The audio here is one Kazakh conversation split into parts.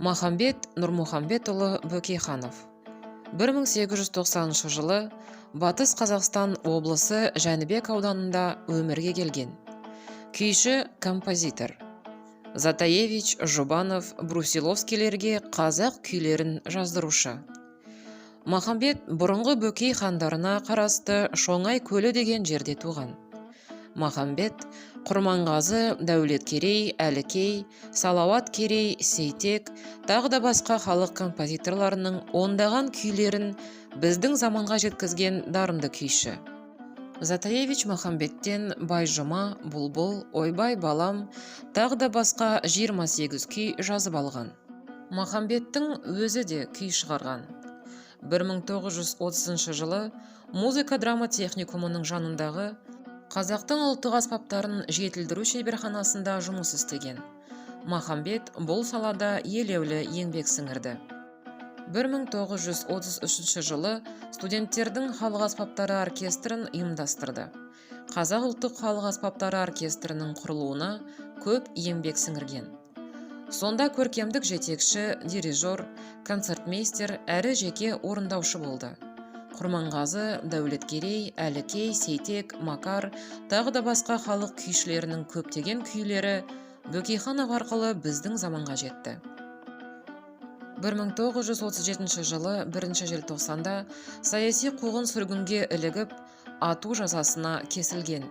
Махамбет Нұрмұхамбетұлы Бөкейханов 1890 жылы Батыс Қазақстан облысы Жәнібек ауданында өмірге келген. Күйші, композитор. Затаевич, Жұбанов, Брусиловскийлерге қазақ күйлерін жаздырушы. Махамбет бұрынғы Бөкей хандарына қарасты Шоңай көлі деген жерде туған. Махамбет Құрманғазы, Дәулеткерей, Әлікей, Салауат Керей, Сейтек, тағы да басқа халық композиторларының ондаған күйлерін біздің заманға жеткізген дарынды күйші. Затаевич Махамбеттен «Байжұма», «Бұлбұл», «Ойбай балам», тағы да басқа 28 күй жазып алған. Махамбеттің өзі де күй шығарған. 1930 жылы музыка драма техникумының жанындағы қазақтың ұлттық аспаптарын жетілдіру шеберханасында жұмыс істеген. Махамбет бұл салада елеулі еңбек сіңірді. 1933 жылы студенттердің халық аспаптары оркестрін ұйымдастырды. Қазақ ұлттық халық аспаптары оркестрінің құрылуына көп еңбек сіңірген. Сонда көркемдік жетекші, дирижер, концертмейстер әрі жеке орындаушы болды. Құрманғазы, Дәулеткерей, Әлікей, Сейтек, Макар, тағы да басқа халық күйшілерінің көптеген күйлері Бөкейханов арқылы біздің заманға жетті. 1937 жылы 1 желтоқсанда саяси қуғын сүргінге ілігіп, ату жазасына кесілген.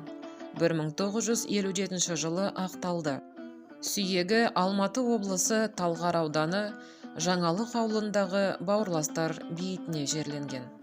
1957 жылы ақталды. Сүйегі Алматы облысы Талғар ауданы Жаңалық ауылындағы бауырластар бейітіне жерленген.